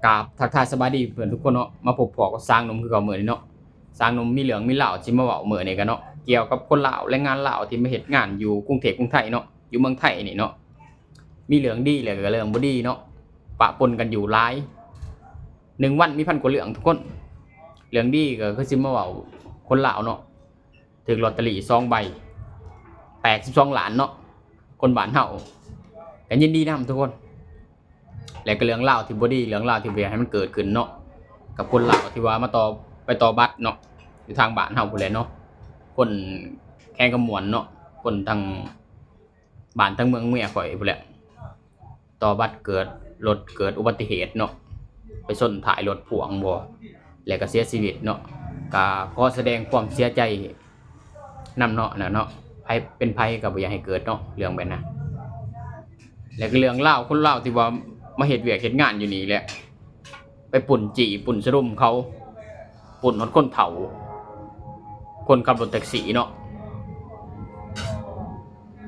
ກາບທັກທາຍສະບາຍດີເພື່ອນທຸກຄົນເນາະ ມາພົບພໍ້ກັບຊ່າງໜຸ່ມຄືເກົ່າມື້ນີ້ເນາະ. ຊ່າງໜຸ່ມມີເລື່ອງມີລາວຊິມາເວົ້າມື້ນີ້ກັນເນາະ ກ່ຽວກັບຄົນລາວ ແຮງງານລາວທີ່ມາເຮັດງານຢູ່ກຸງເທບກຸງໄທເນາະ ຢູ່ເມືອງໄທນີ້ເນາະ. ມີເລື່ອງດີ ແລະ ກໍເລື່ອງບໍ່ດີເນາະ ປະປົນກັນຢູ່ຫຼາຍ. ໜຶ່ງວັນມີພັນກວ່າເລື່ອງທຸກຄົນ. ເລື່ອງດີກໍຄືຊິມາເວົ້າຄົນລາວເນາະ ຖືກລອດເຕີຣີສອງໃບ ແຕກສິບສອງລ້ານເນາະ. ຄົນບ້ານເຮົາກໍຍິນດີນຳທຸກຄົນ. ແລະກໍເລື່ອງລາວທີ່ບໍ່ດີ ເລື່ອງລາວທີ່ບໍ່ຢາກໃຫ້ມັນເກີດຂຶ້ນເນາະ ກັບຄົນລາວທີ່ວ່າມາຕໍ່ ໄປຕໍ່ບັດເນາະ ຢູ່ທາງບ້ານເຮົາພຸ້ນແຫຼະເນາະ. ຄົນແຂວງຄຳມ່ວນເນາະ ຄົນທາງບ້ານທາງເມືອງເມຍຂ້ອຍພຸ້ນແຫຼະ ຕໍ່ບັດເກີດ ລົດເກີດອຸບັດຕິເຫດເນາະ ໄປຊົນທ້າຍລົດພ່ວງບໍ່ ແລະກໍເສຍຊີວິດເນາະ. ກໍຂໍສະແດງຄວາມເສຍໃຈ ນຳເນາະ ອັນນັ້ນເນາະ ໃຜເປັນໃຜກໍບໍ່ຢາກໃຫ້ເກີດເນາະ ເລື່ອງແບບນັ້ນ. ແລະກໍເລື່ອງລາວ ຄົນລາວທີ່ວ່າມາເຮັດວຽກເຮັດງານຢູ່ນີ້ແຫຼະ ໄປປຸ້ນຈີ້ປຸ້ນສະດຸມເຂົາ ປຸ້ນຮອດຄົນເຖົ້າ ຄົນຂັບລົດແທັກຊີເນາະ.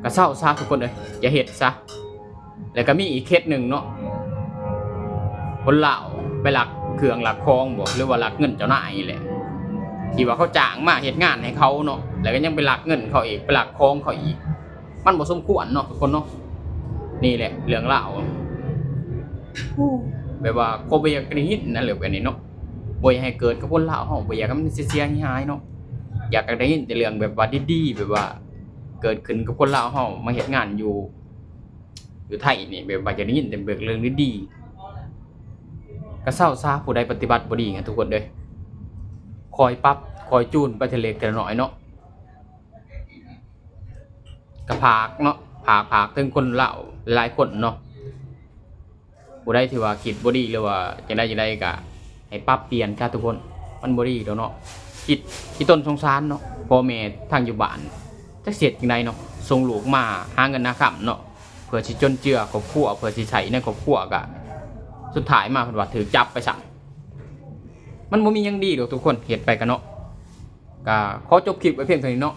ກໍເຊົາຊະທຸກຄົນເອີຍ ຢ່າເຮັດຊະ. ແລ້ວກໍມີອີກເຄສໜຶ່ງເນາະ ຄົນລາວໄປລັກເຄື່ອງລັກຂອງບໍ ຫຼືວ່າລັກເງິນເຈົ້ານາຍນີ້ແຫຼະ ທີ່ວ່າເຂົາຈ້າງມາເຮັດງານໃຫ້ເຂົາເນາະ ແລ້ວກໍຍັງໄປລັກເງິນເຂົາອີກ ໄປລັກຂອງເຂົາອີກ. ມັນບໍ່ສົມຄວນເນາະທຸກຄົນເນາະ. ນີ້ແຫຼະເລື່ອງລາວ ແບບວ່າຂ້ອຍບໍ່ຢາກໄດ້ຍິນນະ ເລື່ອງແບບນີ້ເນາະ ບໍ່ຢາກໃຫ້ເກີດກັບຄົນລາວເຮົາ ບໍ່ຢາກໃຫ້ມັນເສຍຫາຍເນາະ. ຢາກໄດ້ຍິນແຕ່ເລື່ອງແບບວ່າດີໆ ແບບວ່າເກີດຂຶ້ນກັບຄົນລາວເຮົາ ມາເຮັດງານຢູ່ ຢູ່ໄທນີ້ ແບບວ່າຢາກໄດ້ຍິນແຕ່ເລື່ອງດີໆ. ກໍເຊົາຊະ ຜູ້ໃດປະຕິບັດບໍ່ດີຫັ້ນທຸກຄົນເອີຍ ຄ່ອຍປັບຄ່ອຍຈູນໄປເທື່ອເລັກເທື່ອນ້ອຍເນາະ. ກໍຝາກເນາະ ຝາກ ຝາກເຖິງຄົນລາວຫຼາຍໆຄົນເນາະ ຜູ້ໃດທີ່ວ່າຄິດບໍ່ດີ ຫຼືວ່າຈັ່ງໃດຈັ່ງໃດ ກໍໃຫ້ປັບປ່ຽນຊະທຸກຄົນ ມັນບໍ່ດີດອກເນາະ. ຄິດຂີ້ຕົນສົງສານເນາະ ພໍ່ແມ່ທາງຢູ່ບ້ານ ຈັກຊິເຮັດຈັ່ງໃດເນາະ ສົ່ງລູກມາຫາເງິນຫາຄຳເນາະ ເພື່ອຊິຈຸນເຈືອຄອບຄົວ ເພື່ອຊິໃຊ້ໃນຄອບຄົວ ກະສຸດທ້າຍມາເພິ່ນວ່າຖືກຈັບໄປຊ້ຳ. ມັນບໍ່ມີຫຍັງດີດອກທຸກຄົນ ເຮັດໄປກະເນາະ. ກະຂໍຈົບຄລິບໄວ້ພຽງເທົ່ານີ້ເນາະ.